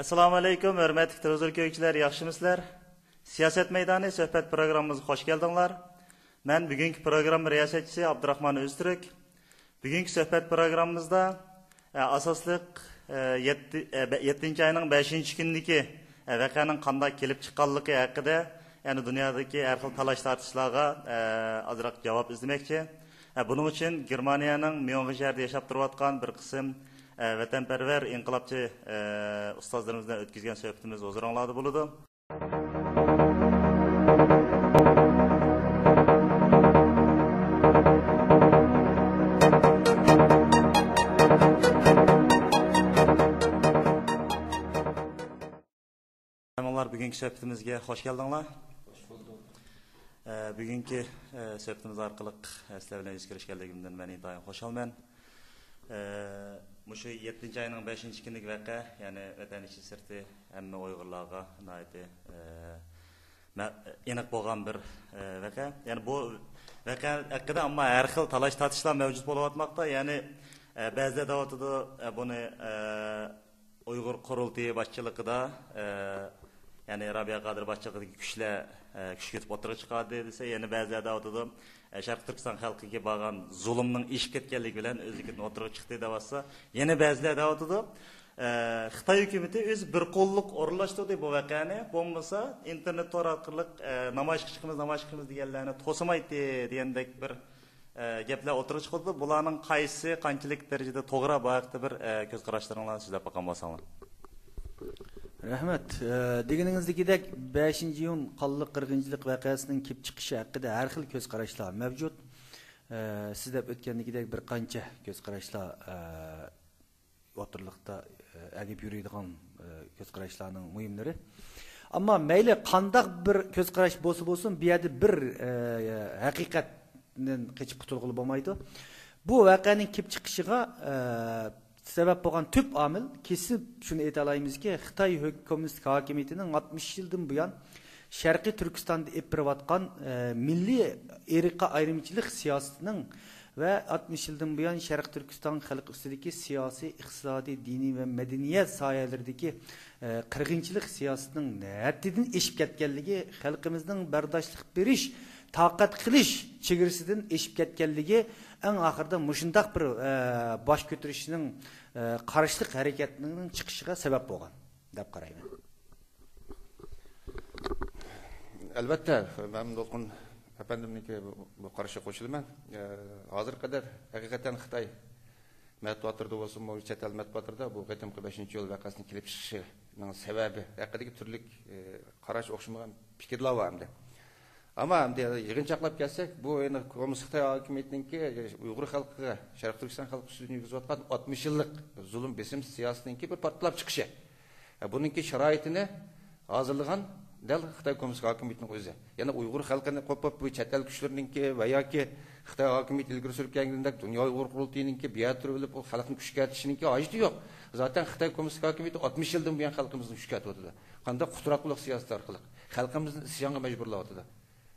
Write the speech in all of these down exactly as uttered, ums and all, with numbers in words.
ئەسسالامۇ ئەلەيكۇم، ھۆرمەتلىك تېلېۋىزور كۆرگۈچىلەر، ياخشىمۇسىلەر؟ سىياسەت مەيدانى سۆھبەت پروگراممىمىزغا خوش كەلدىڭلار. مەن بۈگۈنكى پروگرامما رىياسەتچىسى ئابدۇراخمان ئۆزتۈرك. بۈگۈنكى سۆھبەت پروگراممىمىزدا، ئە، ئاساسلىق، ئە، يەتتە، ئە، بە-، يەتتىنچى ئاينىڭ بەشىنچى كۈنىدىكى، ئە، ۋەقەنىڭ قانداق كېلىپ چىققانلىقى ھەققىدە، يەنى دۇنيادىكى ھەر خىل تالاش-تارتىشلارغا، ئە، ئازراق جاۋاب ئىزدىمەكچى. ئە، بۇنىڭ ئۈچۈن گېرمانىيەنىڭ ميۇنخېن شەھىرىدە ياشاپ تۇرۇۋاتقان بىر قىسىم، ئە، ۋەتەنپەرۋەر ئىنقىلابچى، ئە، ئۇستازلىرىمىز بىلەن ئۆتكۈزگەن سۆھبىتىمىز ھۇزۇرۇڭلاردا بولىدۇ. مېھمانلار، بۈگۈنكى سۆھبىتىمىزگە خوش كەلدىڭلار. خوش بولدۇق. ئە، بۈگۈنكى، ئە، سۆھبىتىمىز ئارقىلىق، ئە، سىلەر بىلەن يۈز كۆرۈشكەنلىكىمدىن مەن ئىنتايىن خۇشالمەن. ئە، مۇشۇ يەتتىنچى ئاينىڭ بەشىنچى كۈنىدىكى ۋەقە، يەنى ۋەتەن ئىچى سىرتى ھەممە ئۇيغۇرلارغا ناھايىتى، ئە، مە-، ئېنىق بولغان بىر، ئە، ۋەقە. يەنى بۇ ۋەقە ھەققىدە ئەمما ھەر خىل تالاش-تارتىشلار مەۋجۇت بولۇۋاتماقتا. يەنى، ئە، بەزىلەر دەۋاتىدۇ، ئە، بۇنى، ئە، ئۇيغۇر قۇرۇلتىيى باشچىلىقىدا، ئە، يەنى رابىيە قادىر باشچىلىقىدىكى كۈچلەر، ئە، كۈچ كۆتۈپ ئوتتۇرىغا چىقاردى دېسە، يەنە بەزىلەر دەۋاتىدۇ، ئە، شەرقىي تۈركىستان خەلقىگە بارغان زۇلۇمنىڭ ئېشىپ كەتكەنلىكى بىلەن ئۆزلۈكىدىن ئوتتۇرىغا چىقتى دەۋاتسا، يەنە بەزىلەر دەۋاتىدۇ، ئە، خىتاي ھۆكۈمىتى ئۆزى بىر قوللۇق ئورۇنلاشتۇردى بۇ ۋەقەنى، بولمىسا ئىنتېرنېت تور ئارقىلىق، ئە، نامايىشقا چىقىمىز، نامايىشقا چىقىمىز دېگەنلەرنى توسىمايتتى دېگەندەك بىر ئە، گەپلەر ئوتتۇرىغا چىقىدۇ. بۇلارنىڭ قايسىسى قانچىلىك دەرىجىدە توغرا، بۇ ھەقتە بىر، ئە، كۆز قاراشلىرىڭلارنى سۆزلەپ باققان بولساڭلار. رەھمەت. ئە، دېگىنىڭىزدىكىدەك، بەشىنچى ئىيۇن قانلىق قىرغىنچىلىق ۋەقەسىنىڭ كېلىپ چىقىشى ھەققىدە ھەر خىل كۆز قاراشلار مەۋجۇت. ئە، سىز دەپ ئۆتكەندىكىدەك بىر قانچە كۆز قاراشلار، ئە، ئوتتۇرىلىقتا، ئە، ئەگىپ يۈرىدىغان، ئە، كۆز قاراشلارنىڭ مۇھىملىرى. ئەمما مەيلى قانداق بىر كۆز قاراش بولسا بولسۇن، بۇ يەردە بىر، ئە، ھەقىقەتتىن قېچىپ قۇتۇلغىلى بولمايدۇ. بۇ ۋەقەنىڭ كېلىپ چىقىشىغا، ئە، سەۋەب بولغان تۈپ ئامىل، كېسىپ شۇنى ئېيتالايمىزكى، خىتاي ھۆك-، كوممۇنىست ھاكىمىيىتىنىڭ ئاتمىش يىلدىن بۇيان شەرقىي تۈركىستاندا ئېلىپ بېرىۋاتقان، ئە، مىللىي ئىرقىي ئايرىمچىلىق سىياسىتىنىڭ ۋە ئاتمىش يىلدىن بۇيان شەرقىي تۈركىستان خەلقى ئۈستىدىكى سىياسىي، ئىقتىسادىي، دىنىي ۋە مەدەنىيەت ساھەلىرىدىكى، ئە، قىرغىنچىلىق سىياسىتىنىڭ ھەددىدىن ئېشىپ كەتكەنلىكى، خەلقىمىزنىڭ بەرداشلىق بېرىش، تاقەت قىلىش چېگرىسىدىن ئېشىپ كەتكەنلىكى، ئەڭ ئاخىرىدا مۇشۇنداق بىر، ئە، باش كۆتۈرۈشنىڭ، ئە، قارشىلىق ھەرىكەتنىڭ چىقىشىغا سەۋەب بولغان دەپ قارايمەن. ئەلۋەتتە، مەن دولقۇن ئەپەندىمنىڭكى بۇ، بۇ قارىشىغا قوشۇلىمەن. ئە، ھازىرغا قەدەر ھەقىقەتەن خىتاي مەتبۇئاتلىرىدا بولسۇنمۇ، چەت ئەل مەتبۇئاتلىرىدا بۇ قېتىمقى بەشىنچى ئىيۇل ۋەقەسىنىڭ كېلىپ چىقىشىنىڭ سەۋەبى ھەققىدىكى تۈرلۈك، ئە، قاراش، ئوخشىمىغان پىكىرلەر بار ئەمدى. ئەمما ئەمدى يىغىنچاقلاپ كەلسەك، بۇ يەنە كوممۇنىست خىتاي ھاكىمىيىتىنىڭكى ئۇيغۇر خەلقىگە، شەرقىي تۈركىستان خەلقى ئۈستىدىن يۈرگۈزۈۋاتقان ئاتمىش يىللىق زۇلۇم، بېسىم سىياسىتىنىڭكى بىر پارتلاپ چىقىشى. بۇنىڭكى شارائىتىنى ھازىرلىغان دەل خىتاي كوممۇنىست ھاكىمىيىتىنىڭ ئۆزى. يەنى ئۇيغۇر خەلقىنى قوپۇپ، بۇ چەت ئەل كۈچلىرىنىڭكى ۋە ياكى خىتاي ھاكىمىيىتى ئىلگىرى سۈرۈپ كەلگىنىدەك دۇنيا ئۇيغۇر قۇرۇلتىيىنىڭكى بىر يەر تۇرۇۋېلىپ، ئۇ خەلقنى كۈشكۈرتۈشىنىڭكى ھاجىتى يوق. زاتەن خىتاي كوممۇنىست ھاكىمىيىتى ئاتمىش يىلدىن بۇيان خەلقىمىزنى كۈشكۈرتۈۋاتىدۇ. قانداق قۇتراقلىق سىياسىتى ئارقىلىق خەلقىمىزنى ئىسيانغا مەجبۇرلاۋاتىدۇ.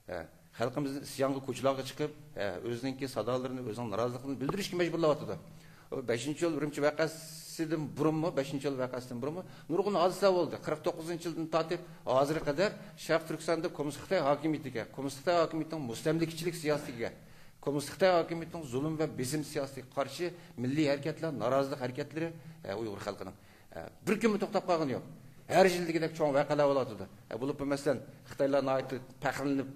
ھە، خەلقىمىزنى ئىسيانغا، كوچىلارغا چىقىپ، ھە، ئۆزىنىڭكى سادالىرىنى، ئۆزىنىڭ نارازىلىقىنى بىلدۈرۈشكە مەجبۇرلاۋاتىدۇ. ئۇ بەشىنچى ئىيۇل ئۈرۈمچى ۋەقەسىدىن بۇرۇنمۇ، بەشىنچى ئىيۇل ۋەقەسىدىن بۇرۇنمۇ نۇرغۇن ھادىسىلەر بولدى. قىرىق توققۇزىنچى يىلدىن تارتىپ ھازىرغا قەدەر شەرقىي تۈركىستاندا كوممۇنىست خىتاي ھاكىمىيىتىگە، كوممۇنىست خىتاي ھاكىمىيىتىنىڭ مۇستەملىكىچىلىك سىياسىتىگە، كوممۇنىست خىتاي ھاكىمىيىتىنىڭ زۇلۇم ۋە بېسىم سىياسىتىگە قارشى مىللىي ھەرىكەتلەر، نارازىلىق ھەرىكەتلىرى، ھە، ئۇيغۇر خەلقىنىڭ ھە، بىر كۈنمۇ توختاپ قالغىنى يوق. ھەر يىلدىكىدەك چوڭ ۋەقەلەر بولۇۋاتىدۇ. ھە، بولۇپمۇ مەسىلەن، خىتايلار ناھايىتى پەخىرلىنىپ،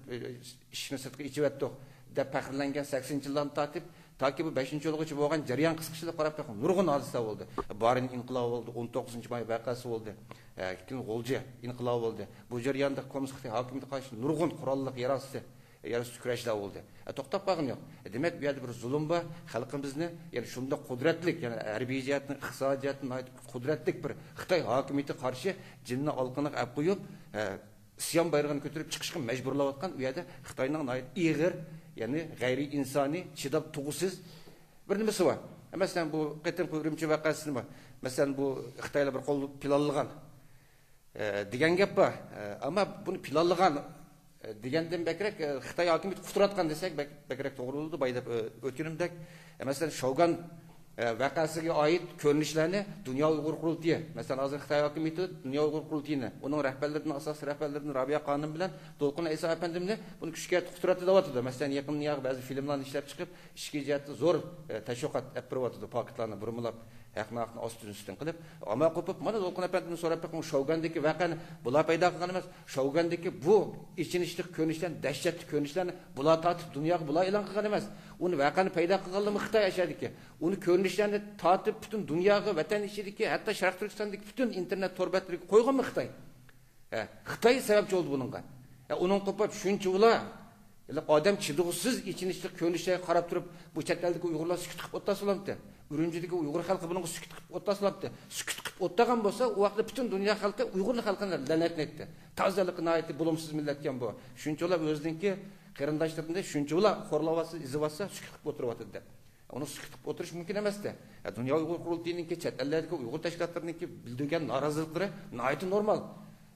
ئىشىكنى سىرتقا ئېچىۋەتتۇق دەپ پەخىرلەنگەن سەكسىنىنچى يىللاردىن تارتىپ، تاكى بۇ بەشىنچى ئىيۇلغىچە بولغان جەريان قىسقىچىلىك قاراپ بېقىڭ، نۇرغۇن ھادىسە بولدى. بارىن ئىنقىلابى بولدى، ئون توققۇزىنچى ماي ۋەقەسى بولدى. ھە، كېيىن غۇلجا ئىنقىلابى بولدى. بۇ جەرياندا كوممۇنىست خىتاي ھاكىمىيىتىگە قارشى نۇرغۇن قوراللىق يەر ئاستى يەر ئۈستى كۈرەشلەر بولدى. ئە، توختاپ قالغىنى يوق. ئە، دېمەك، بۇ يەردە بىر زۇلۇم بار. خەلقىمىزنى، يەنى شۇنداق قۇدرەتلىك، يەنى ھەربىي جەھەتتىن، ئىقتىسادىي جەھەتتىن ناھايىتى قۇدرەتلىك بىر خىتاي ھاكىمىيىتىگە قارشى جىننى ئالىقىنىغا ئەپ قويۇپ، ئە، ئىسيان بايرىقىنى كۆتۈرۈپ چىقىشقا مەجبۇرلاۋاتقان، ئۇ يەردە خىتاينىڭ ناھايىتى ئېغىر، يەنى غەيرىي ئىنسانىي، چىداپ تۇرغۇسىز بىر نېمىسى بار. ئە، مەسىلەن، بۇ قېتىمقى ئۈرۈمچى ۋەقەسىنى، مەسىلەن، بۇ خىتايلار بىر قول پىلانلىغان. ئە، دېگەن گەپ بار. ئە، ئەمما بۇنى پىلانلىغان، ئە، دېگەندىن بەكرەك، ئە، خىتاي ھاكىمىيىتى قۇتراتقان دېسەك بەك، بەكرەك توغرا بولىدۇ. بايا دەپ، ئە، ئۆتكىنىمدەك، ئە، مەسىلەن، شاۋگان ۋەقەسىگە ئائىت كۆرۈنۈشلەرنى دۇنيا ئۇيغۇر قۇرۇلتىيى، مەسىلەن، ھازىر خىتاي ھاكىمىيىتى دۇنيا ئۇيغۇر قۇرۇلتىيىنى، ئۇنىڭ رەھبەرلىرىدىن، ئاساسىي رەھبەرلىرىدىن رابىيە خانىم بىلەن دولقۇن ئەيسا ئەپەندىمنى بۇنى كۈچكە تۇتۇپ تۇراتتى دەۋاتىدۇ. مەسىلەن، يېقىندىن ياغى بەزى فىلىملارنى ئىشلەپ چىقىپ، ئىچكى جەھەتتە زور، ئە، تەشۋىقات ئەپ بېرىۋاتىدۇ، پاكىتلارنى بۇرمىلاپ، ھەقنى ھەقنى ئاستى ئۈستىدىن قىلىپ. ئامما قوپۇپ، مانا دولقۇن ئەپەندىدىن سوراپ بېقىڭ، شاۋگۈەندىكى ۋەقەنى بۇلار پەيدا قىلغان ئەمەس. شاۋگۈەندىكى بۇ ئېچىنىشلىق كۆرۈنۈشلەرنى، دەھشەتلىك كۆرۈنۈشلەرنى بۇلار تارتىپ دۇنياغا بۇلار ئېلان قىلغان ئەمەس. ئۇنى ۋەقەنى پەيدا قىلغانلىمۇ خىتاي ئەشەدىكى. ئۇنى كۆرۈنۈشلەرنى تارتىپ پۈتۈن دۇنياغا، ۋەتەن ئىچىدىكى، ھەتتا شەرقىي تۈركىستاندىكى پۈتۈن ئىنتېرنېت تور بەتلىرىگە قويغانمۇ خىتاي؟ ھە، خىتاي سەۋەبچى بولدى بۇنىڭغا. ھە، ئۇنىڭ قوپۇپ شۇنچە ئۇلا، ئادەم چىدىغۇسىز ئېچىنىشلىق كۆرۈنۈشلەرگە قاراپ تۇرۇپ، بۇ چەت ئەلدىكى ئۇيغۇرلار سۈكۈت قىلىپ ئولتۇرسىلامتى؟ ئۈرۈمچىدىكى ئۇيغۇر خەلقى بۇنىڭغا سۈكۈت قىلىپ ئولتۇرسىلامتى؟ سۈكۈت قىلىپ ئولتۇرغان بولسا، ئۇ ۋاقىتتا پۈتۈن دۇنيا خەلقى ئۇيغۇر خەلقىنى لەنەتلەيتتى. تازىلىقى ناھايىتى بولۇمسىز مىللەتكەن بۇ. شۇنچىلا ئۆزىنىڭكى قېرىنداشلىرىنى شۇنچىلا خورلاۋاتسا، ئېزىۋاتسا، سۈكۈت قىلىپ ئولتۇرۇۋاتىدۇ دەپ. ئۇنى سۈكۈت قىلىپ ئولتۇرۇش مۇمكىن ئەمەستە. يا، دۇنيا ئۇيغۇر قۇرۇلتىيىنىڭكى، چەت ئەللەردىكى ئۇيغۇر تەشكىلاتلىرىنىڭكى بىلدۈرگەن نارازىلىقلىرى ناھايىتى نورمال.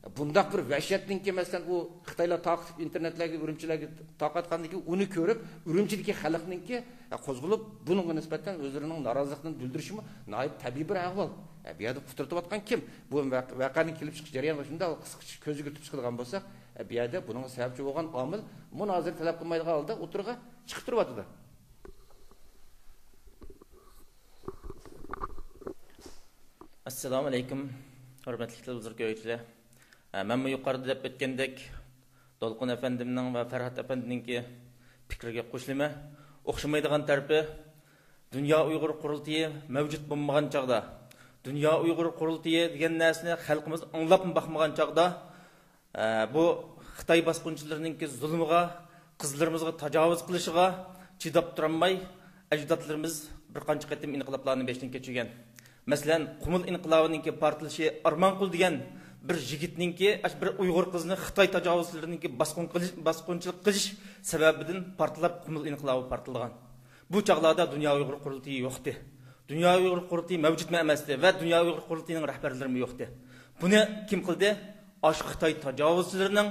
بۇنداق بىر ۋەھشەتنىڭكى، مەسىلەن، ئۇ خىتايلار تارقىتىپ، ئىنتېرنېتلەرگە، ئۈرۈمچىلەرگە تارقاتقاندىن كېيىن ئۇنى كۆرۈپ، ئۈرۈمچىدىكى خەلقنىڭكى، يا، قوزغىلىپ، بۇنىڭغا نىسبەتەن ئۆزلىرىنىڭ نارازىلىقىنى بىلدۈرۈشىمۇ ناھايىتى تەبىئىي بىر ئەھۋال. يا، بۇ يەردە قۇترىتىۋاتقان كىم؟ بۇ ۋەق-، ۋەقەنىڭ كېلىپ چىقىش جەريانىغا شۇنداق قىسقىچە كۆز يۈگۈرتۈپ چىقىدىغان بولساق، يا، بۇ يەردە بۇنىڭغا سەۋەبچى بولغان ئامىل مۇنازىرە تەلەپ قىلمايدىغان ھالدا ئوتتۇرىغا چىقىپ تۇرۇۋاتىدۇ. ئەسسالامۇ ئەلەيكۇم، ھۆرمەتلىك تېلېۋىزور كۆرگۈچىلەر. ئە، مەنمۇ يۇقىرىدا دەپ ئۆتكەندەك، دولقۇن ئەپەندىمنىڭ ۋە فەرھات ئەپەندىنىڭكى پىكرىگە قوشۇلىمەن. ئوخشىمايدىغان تەرىپى، دۇنيا ئۇيغۇر قۇرۇلتىيى مەۋجۇت بولمىغان چاغدا، دۇنيا ئۇيغۇر قۇرۇلتىيى دېگەن نەرسىنى خەلقىمىز ئاڭلاپمۇ باقمىغان چاغدا، ئە، بۇ خىتاي باسقۇنچىلىرىنىڭكى زۇلمىغا، قىزلىرىمىزغا تاجاۋۇز قىلىشىغا چىداپ تۇرالماي، ئەجدادلىرىمىز بىر قانچە قېتىم ئىنقىلابلارنى بېشىدىن كەچۈرگەن. مەسىلەن، قۇمۇل ئىنقىلابىنىڭكى پارتلىشى ئارمانقۇل دېگەن بىر يىگىتنىڭكى، ئاشۇ بىر ئۇيغۇر قىزنى خىتاي تاجاۋۇزچىلىرىنىڭكى باسقۇن قىلىش، باسقۇنچىلىق قىلىش سەۋەبىدىن پارتلاپ، قۇمۇل ئىنقىلابى پارتلىغان. بۇ چاغلاردا دۇنيا ئۇيغۇر قۇرۇلتىيى يوقتى. دۇنيا ئۇيغۇر قۇرۇلتىيى مەۋجۇتمۇ ئەمەستى ۋە دۇنيا ئۇيغۇر قۇرۇلتىيىنىڭ رەھبەرلىرىمۇ يوقتى. بۇنى كىم قىلدى؟ ئاشۇ خىتاي تاجاۋۇزچىلىرىنىڭ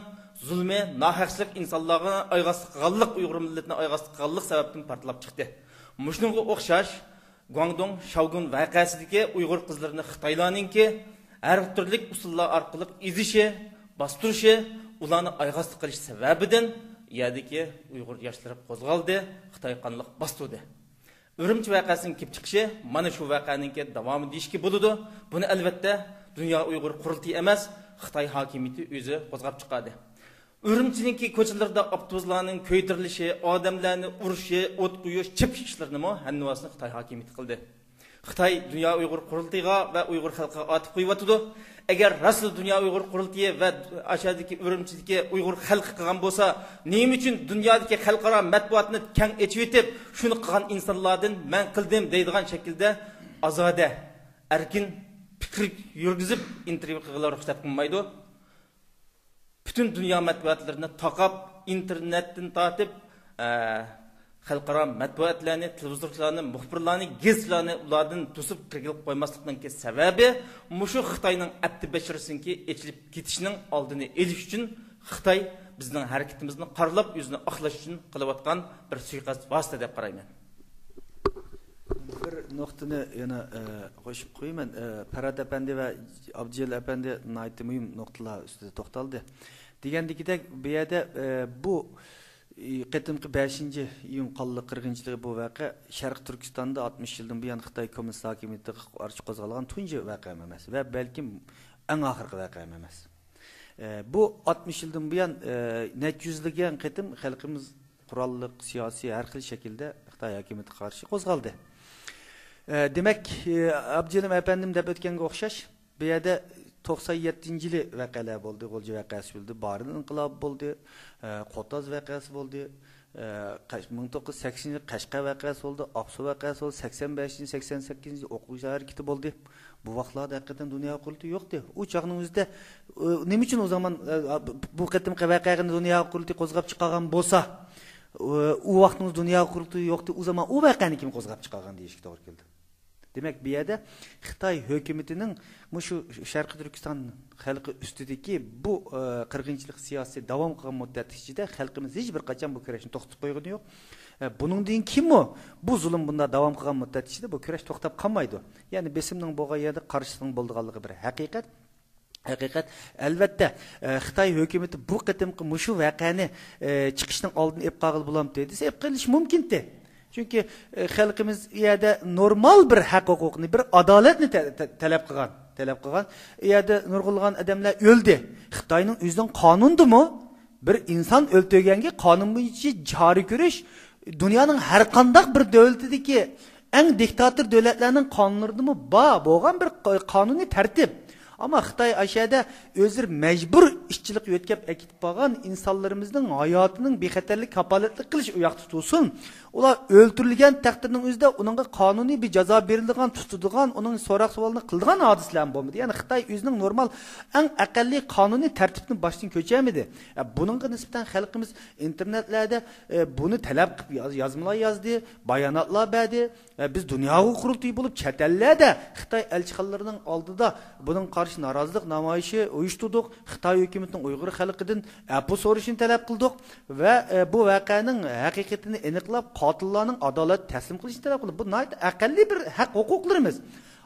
زۇلمى، ناھەقچىلىك، ئىنسانلارغا ئايغاستى قىلغانلىق، ئۇيغۇر مىللىتىنى ئايغاستى قىلغانلىق سەۋەبتىن پارتلاپ چىقتى. مۇشۇنىڭغا ئوخشاش گۇاڭدۇڭ شاۋگۈن ۋەقەسىدىكى ئۇيغۇر قىزلىرىنى خىتايلارنىڭكى ھەر تۈرلۈك ئۇسۇللار ئارقىلىق ئېزىشى، باستۇرۇشى، ئۇلارنى ئايغاستى قىلىش سەۋەبىدىن يەردىكى ئۇيغۇر ياشلىرى قوزغالدى، خىتاي قانلىق باستۇردى. ئۈرۈمچى ۋەقەسىنىڭ كېلىپ چىقىشى مانا شۇ ۋەقەنىڭكى داۋامى دېيىشكە بولىدۇ. بۇنى ئەلۋەتتە دۇنيا ئۇيغۇر قۇرۇلتىيى ئەمەس، خىتاي ھاكىمىيىتى ئۆزى قوزغاپ چىقاردى. ئۈرۈمچىنىڭكى كوچىلىرىدا ئاپتوبۇسلارنىڭ كۆيدۈرۈلۈشى، ئادەملەرنى ئۇرۇشى، ئوت قويۇش، چېپىش ئىشلىرىنىمۇ ھەممىسىنى خىتاي ھاكىمىيىتى قىلدى. خىتاي دۇنيا ئۇيغۇر قۇرۇلتىيىغا ۋە ئۇيغۇر خەلقىگە ئاتىپ قويۇۋاتىدۇ. ئەگەر راستلا دۇنيا ئۇيغۇر قۇرۇلتىيى ۋە ئاشۇ يەردىكى ئۈرۈمچىدىكى ئۇيغۇر خەلقى قىلغان بولسا، نېمە ئۈچۈن دۇنيادىكى خەلقئارا مەتبۇئاتنى كەڭ ئېچىۋېتىپ، شۇنى قىلغان ئىنسانلاردىن مەن قىلدىم دەيدىغان شەكىلدە ئازادە، ئەركىن پىكىر يۈرگۈزۈپ ئىنتېرۋيۇ قىلغىلى رۇخسەت قىلمايدۇ؟ پۈتۈن دۇنيا مەتبۇئاتلىرىنى تاقاپ، ئىنتېرنېتتىن تارتىپ، ئە، خەلقئارا مەتبۇئاتلارنى، تېلېۋىزورلارنى، مۇخبىرلارنى، گېزىتلەرنى ئۇلاردىن توسۇپ كىرگىلى قويماسلىقنىڭكى سەۋەبى مۇشۇ خىتاينىڭ ئەپتى بەشىرىسىنىڭكى ئېچىلىپ كېتىشىنىڭ ئالدىنى ئېلىش ئۈچۈن خىتاي بىزنىڭ ھەرىكىتىمىزنى قارىلاپ، ئۆزىنى ئاقلاش ئۈچۈن قىلىۋاتقان بىر سۇيىقەست ۋاسىتە دەپ قارايمەن. بىر نۇقتىنى يەنە، ئە، قوشۇپ قويىمەن. ئە، پەرھات ئەپەندى ۋە ئابدۇجېلىل ئەپەندى ناھايىتى مۇھىم نۇقتىلار ئۈستىدە توختالدى. دېگەندىكىدەك، بۇ يەردە، ئە، بۇ، ئى، قېتىمقى بەشىنچى ئىيۇن قانلىق قىرغىنچىلىقى بۇ ۋەقە شەرقىي تۈركىستاندا ئاتمىش يىلدىن بۇيان خىتاي كوممۇنىست ھاكىمىيىتىگە قارشى قوزغالغان تۇنجى ۋەقە ئەمەس ۋە بەلكىم ئەڭ ئاخىرقى ۋەقە ئەمەس. ئە، بۇ ئاتمىش يىلدىن بۇيان، ئە، نەچچە يۈزلىگەن قېتىم خەلقىمىز قوراللىق، سىياسىي، ھەر خىل شەكىلدە خىتاي ھاكىمىيىتىگە قارشى قوزغالدى. ئە، دېمەك، ئە، ئابدۇجېلىل ئەپەندىم دەپ ئۆتكەنگە ئوخشاش، بۇ يەردە توقسان يەتتىنچى يىلى ۋەقەلەر بولدى، غۇلجا ۋەقەسى بولدى، بارىن ئىنقىلابى بولدى، ئە، قوتاز ۋەقەسى بولدى، ئە، قەش-، مىڭ توققۇز يۈز سەكسىنىنچى يىلى قەشقەر ۋەقەسى بولدى، ئاقسۇ ۋەقەسى بولدى، سەكسەن بەشىنچى، سەكسەن سەككىزىنچى يىلى ئوقۇغۇچىلار ھەرىكىتى بولدى. بۇ ۋاقىتلاردا ھەقىقەتەن دۇنيا قۇرۇلتىيى يوقتى. ئۇ چاغنىڭ ئۆزىدە، ئۇ، نېمە ئۈچۈن ئۇ زامان، ئە، بۇ، بۇ قېتىمقى ۋەقەنى دۇنيا قۇرۇلتىيى قوزغاپ چىقارغان بولسا، ئۇ، ئۇ ۋاقتىمىز دۇنيا قۇرۇلتىيى يوقتى، ئۇ زامان ئۇ ۋەقەنى كىم قوزغاپ چىقارغان دېيىشكە توغرا كېلىدۇ. دېمەك، بۇ يەردە خىتاي ھۆكۈمىتىنىڭ مۇشۇ شەرقىي تۈركىستان خەلقى ئۈستىدىكى بۇ، ئە، قىرغىنچىلىق سىياسىتى داۋام قىلغان مۇددەت ئىچىدە خەلقىمىز ھېچ بىر قاچان بۇ كۈرەشنى توختىتىپ قويغىنى يوق. ئە، بۇنىڭدىن كېيىنمۇ بۇ زۇلۇم بۇنداق داۋام قىلغان مۇددەت ئىچىدە بۇ كۈرەش توختاپ قالمايدۇ. يەنى بېسىمنىڭ بولغان يەردە قارشىسىنىڭ بولىدىغانلىقى بىر ھەقىقەت. ھەقىقەت. ئەلۋەتتە، ئە، خىتاي ھۆكۈمىتى بۇ قېتىمقى مۇشۇ ۋەقەنى، ئە، چىقىشنىڭ ئالدىنى ئېلىپ قالغىلى بولامتى دېسە، ئېلىپ قېلىشى مۇمكىنتى. چۈنكى، ئە، خەلقىمىز ئۇ يەردە نورمال بىر ھەق ھوقۇقنى، بىر ئادالەتنى تە-، تە-، تەلەپ قىلغان، تەلەپ قىلغان. ئۇ يەردە نۇرغۇنلىغان ئادەملەر ئۆلدى. خىتاينىڭ ئۆزىنىڭ قانۇنىدىمۇ بىر ئىنسان ئۆلتۈرگەنگە قانۇن بويىچە چارە كۆرۈش دۇنيانىڭ ھەر قانداق بىر دۆلىتىدىكى ئەڭ دىكتاتور دۆلەتلەرنىڭ قانۇنلىرىدىمۇ بار بولغان بىر قا-، قانۇنىي تەرتىپ. ئەمما خىتاي ئاشۇ يەردە ئۆزلىرى مەجبۇر ئىشچىلىق يۆتكەپ ئەكېتىپ بارغان ئىنسانلىرىمىزنىڭ ھاياتىنىڭ بىخەتەرلىك كاپالەتلىك قىلىش ئۇ ياقتا تۇرسۇن. ئۇلار ئۆلتۈرۈلگەن تەقدىرنىڭ ئۆزىدە ئۇنىڭغا قانۇنىي بىر جازا بېرىلىدىغان، تۇتۇلىدىغان، ئۇنىڭ سوراق سوئالىنى قىلىدىغان ھادىسىلەرمۇ بولمىدى. يەنى خىتاي ئۆزىنىڭ نورمال ئەڭ ئەقەللىي قانۇنىي تەرتىپنى باشتىن كۆچۈرمىدى. ئە، بۇنىڭغا نىسبەتەن خەلقىمىز ئىنتېرنېتلەردە، ئە، بۇنى تەلەپ قىلىپ ياز-، يازمىلار يازدى، باياناتلار بەردى. ئە، بىز دۇنيا قۇرۇلتىيى بولۇپ چەت ئەللەردە خىتاي ئەلچىخانىلىرىنىڭ ئالدىدا بۇنىڭغا قارشى نارازىلىق نامايىشى ئۇيۇشتۇردۇق. خىتاي ھۆكۈمىتىنىڭ ئۇيغۇر خەلقىدىن ئەپۇ سورىشىنى تەلەپ قىلدۇق ۋە، ئە، بۇ ۋەقەنىڭ ھەقىقىتىنى ئېنىقلاپ، قاتىللارنىڭ ئادالەتكە تەسلىم قىلىشىنى تەلەپ قىلدۇق. بۇ ناھايىتى ئەقەللىي بىر ھەق ھوقۇقلىرىمىز.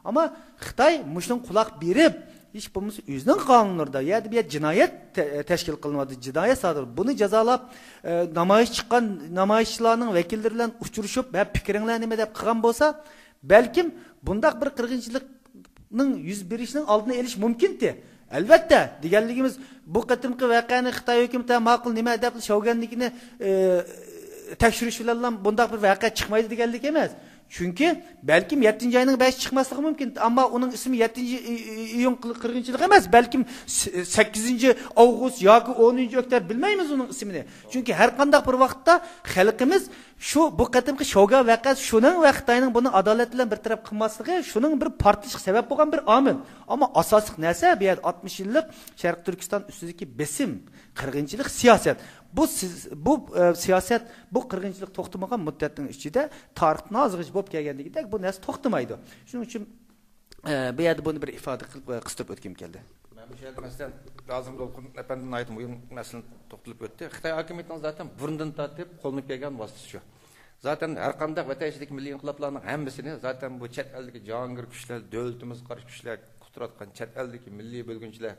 ئەمما خىتاي مۇشۇنىڭغا قۇلاق بېرىپ، ھېچ بولمىسا ئۆزىنىڭ قانۇنلىرىدا، يەردە بىر يەردە جىنايەت تە-، تەشكىل قىلىنىۋاتىدۇ، جىنايەت سادىر. بۇنى جازالاپ، ئە، نامايىش چىققان نامايىشچىلارنىڭ ۋەكىللىرى بىلەن ئۇچرىشىپ، ھە، پىكرىڭلار نېمە دەپ قىلغان بولسا، بەلكىم بۇنداق بىر قىرغىنچىلىقنىڭ يۈز بېرىشىنىڭ ئالدىنى ئېلىش مۇمكىنتى. ئەلۋەتتە، دېگەنلىكىمىز، بۇ قېتىمقى ۋەقەنى خىتاي ھۆكۈمىتى ماقۇل، نېمە دەپ شاۋگەننىڭكىنى، ئە، تەكشۈرۈش بىلەنلا بۇنداق بىر ۋەقە چىقمايدۇ دېگەنلىك ئەمەس. چۈنكى بەلكىم يەتتىنچى ئاينىڭ بەشى چىقماسلىقى مۇمكىن، ئەمما ئۇنىڭ ئىسمى يەتتىنچى ئىيۇن قىرغىنچىلىقى ئەمەس، بەلكىم سەككىزىنچى ئاۋغۇست ياكى ئونىنچى ئۆكتەبىر، بىلمەيمىز ئۇنىڭ ئىسمىنى. چۈنكى ھەر قانداق بىر ۋاقىتتا خەلقىمىز شۇ، بۇ قېتىمقى شوگان ۋەقەسى شۇنىڭ ۋە خىتاينىڭ بۇنى ئادالەت بىلەن بىر تەرەپ قىلماسلىقى شۇنىڭ بىر پارتلىشىشقا سەۋەب بولغان بىر ئامىل. ئەمما ئاساسلىق نەرسە بۇ يەردە ئاتمىش يىللىق شەرقىي تۈركىستان ئۈستىدىكى بېسىم، قىرغىنچىلىق سىياسەت. بۇ سىز-، بۇ، ئە، سىياسەت، بۇ قىرغىنچىلىق توختىمىغان مۇددەتنىڭ ئىچىدە تارىختا ھازىرغىچە بولۇپ كەلگەندىكىدەك بۇ نەرسە توختىمايدۇ. شۇنىڭ ئۈچۈن، ئە، بۇ يەردە بۇنى بىر ئىپادە قىلىپ، ئە، قىستۇرۇپ ئۆتكۈم كەلدى. مەن بۇ يەردە مەسىلەن، لازىم دولقۇن ئەپەندى ناھايىتى مۇھىم مەسىلىنى توختىلىپ ئۆتتى. خىتاي ھاكىمىيىتىنىڭ زاتەن بۇرۇندىن تارتىپ قوللىنىپ كەلگەن ۋاسىتىسى شۇ. زاتەن ھەر قانداق ۋەتەن ئىچىدىكى مىللىي ئىنقىلابلارنىڭ ھەممىسىنى زاتەن بۇ چەت ئەلدىكى جاھانگىر كۈچلەر، دۆلىتىمىزگە قارشى كۈچلەر قۇتراتقان، چەت ئەلدىكى مىللىي بۆلگۈنچىلەر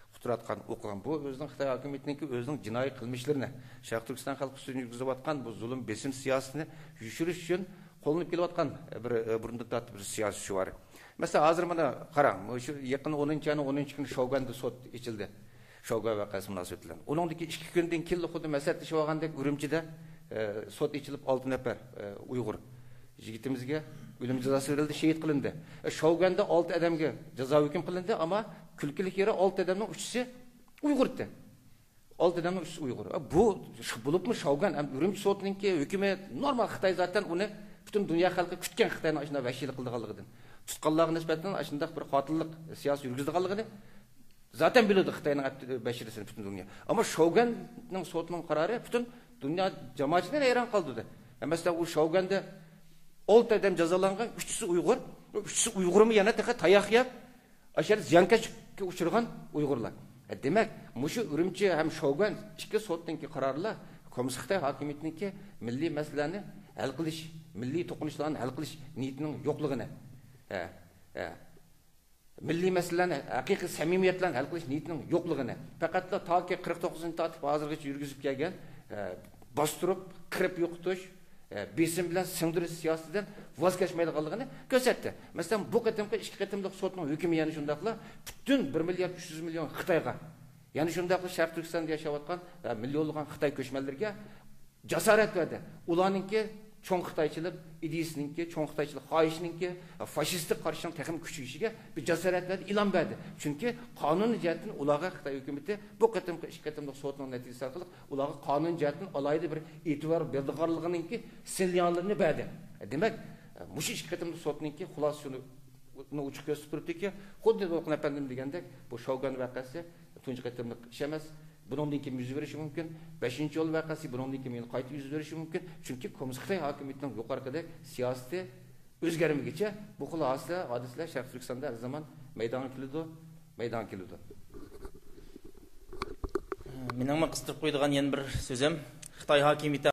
قۇتراتقان، ئوقۇغان. بۇ ئۆزىنىڭ خىتاي ھاكىمىيىتىنىڭكى ئۆزىنىڭ جىنايى قىلمىشلىرىنى، شەرقىي تۈركىستان خەلقى ئۈستىدە يۈرگۈزۈۋاتقان بۇ زۇلۇم، بېسىم سىياسىتىنى يوشۇرۇش ئۈچۈن قوللىنىپ كېلىۋاتقان بىر، ئە، بۇرۇندىن تارتىپ بىر سىياسىي شوئار. مەسىلەن، ھازىر مانا قاراڭ، شۇ يېقىن ئونىنچى ئاينىڭ ئونىنچى كۈنى شوگەندە سوت ئېچىلدى. شوگان ۋەقەسى مۇناسىۋىتى بىلەن. ئۇنىڭدىكى ئىككى كۈندىن كېيىنلا خۇددى مەسلىھەتلىشىۋالغاندەك ئۈرۈمچىدە، ئە، سوت ئېچىلىپ، ئالتە نەپەر، ئە، ئۇيغۇر يىگىتىمىزگە ئۆلۈم جازاسى بېرىلدى، شېھىت قىلىندى. ئە، شوگەندە ئالتە ئادەمگە جازا ھۆكۈم قىلىندى، ئەمما كۈلكىلىك يېرى ئالتە ئادەمنىڭ ئۈچىسى ئۇيغۇر ئىدى. ئالتە ئادەمنىڭ ئۈچىسى ئۇيغۇر. ئە، بۇ شۇ، بولۇپمۇ شوگان ھەم ئۈرۈمچى سوتىنىڭكى ھۆكۈمى نورمال خىتاي زاتەن ئۇنى پۈتۈن دۇنيا خەلقى كۈتكەن خىتاينىڭ ئاشۇنداق ۋەھشىيلىك قىلىدىغانلىقىدىن، تۇتقانلارغا نىسبەتەن ئاشۇنداق بىر قاتىللىق سىياسىتى يۈرگۈزىدىغانلىقىنى زاتەن بىلىدۇ خىتاينىڭ ئەپ-، بەشىرىسىنى پۈتۈن دۇنيا. ئەمما شوگەننىڭ سوتىنىڭ قارارى پۈتۈن دۇنيا جامائىتىنى ھەيران قالدۇردى. ھە، مەسىلەن، ئۇ شوگەندە ئالتە ئادەم جازالانغان، ئۈچىسى ئۇيغۇر. ئۈچىسى ئۇيغۇرمۇ يەنە تېخى تاياق يەپ، ئاشۇ يەردە زىيانكەشلىككە ئۇچرىغان ئۇيغۇرلار. ھە، دېمەك، مۇشۇ ئۈرۈمچى ھەم شوگەن ئىككى سوتتىنكى قارارلار كوممۇنىست خىتاي ھاكىمىيىتىنىڭكى مىللىي مەسىلىلەرنى ھەل قىلىش، مىللىي توقۇنۇشلارنى ھەل قىلىش نىيىتىنىڭ يوقلۇقىنى، ھە، ھە، مىللىي مەسىلىلەرنى ھەقىقىي سەمىمىيەت بىلەن ھەل قىلىش نىيىتىنىڭ يوقلۇقىنى، پەقەتلا تاكى قىرىق توققۇزىنچى تارتىپ ھازىرغىچە يۈرگۈزۈپ كەلگەن، ئە، باستۇرۇپ، قىرىپ يوقىتىش، ئە، بېسىم بىلەن سىڭدۈرۈش سىياسىتىدىن ۋاز كەچمەيدىغانلىقىنى كۆرسەتتى. مەسىلەن، بۇ قېتىمقى ئىككى قېتىملىق سوتنىڭ ھۆكمى يەنە شۇنداقلا پۈتۈن بىر مىليارد ئۈچ يۈز مىليون خىتايغا، يەنە شۇنداقلا شەرقىي تۈركىستاندا ياشاۋاتقان، ئە، مىليونلىغان خىتاي كۆچمەنلىرىگە جاسارەت بەردى. ئۇلارنىڭكى چوڭ خىتايچىلىق ئىدىيىسىنىڭكى، چوڭ خىتايچىلىق خاھىشىنىڭكى، فاشىستلىق قارىشىنىڭ تېخىمۇ كۈچىيىشىگە بىر جاسارەت بەردى، ئىلھام بەردى. چۈنكى قانۇنىي جەھەتتىن ئۇلارغا خىتاي ھۆكۈمىتى بۇ قېتىمقى ئىككى قېتىملىق سوتنىڭ نەتىجىسى ئارقىلىق ئۇلارغا قانۇنىي جەھەتتىن ئالاھىدە بىر ئېتىبار بېرىدىغانلىقىنىڭكى سىگناللىرىنى بەردى. دېمەك، مۇشۇ ئىككى قېتىملىق سوتنىڭكى خۇلاسىسى شۇنى ئوچۇق كۆرسىتىپ تۇرۇپتۇكى، خۇددى دولقۇن ئەپەندىم دېگەندەك، بۇ شوگان ۋەقەسى تۇنجى قېتىملىق ئىش ئەمەس. بۇنىڭدىن كېيىن يۈز بېرىشى مۇمكىن. بەشىنچى يول ۋەقەسى بۇنىڭدىن كېيىن يەنە قايتا يۈز بېرىشى مۇمكىن. چۈنكى كوممۇنىست خىتاي ھاكىمىيىتىنىڭ يۇقىرىقىدەك سىياسىتى ئۆزگەرمىگۈچە بۇ خىل ھادىسىلەر، ھادىسىلەر شەرقىي تۈركىستاندا ھەر زامان مەيدانغا كېلىدۇ، مەيدانغا كېلىدۇ. مېنىڭمۇ قىستۇرۇپ قويىدىغان يەنە بىر سۆزۈم، خىتاي ھاكىمىيىتى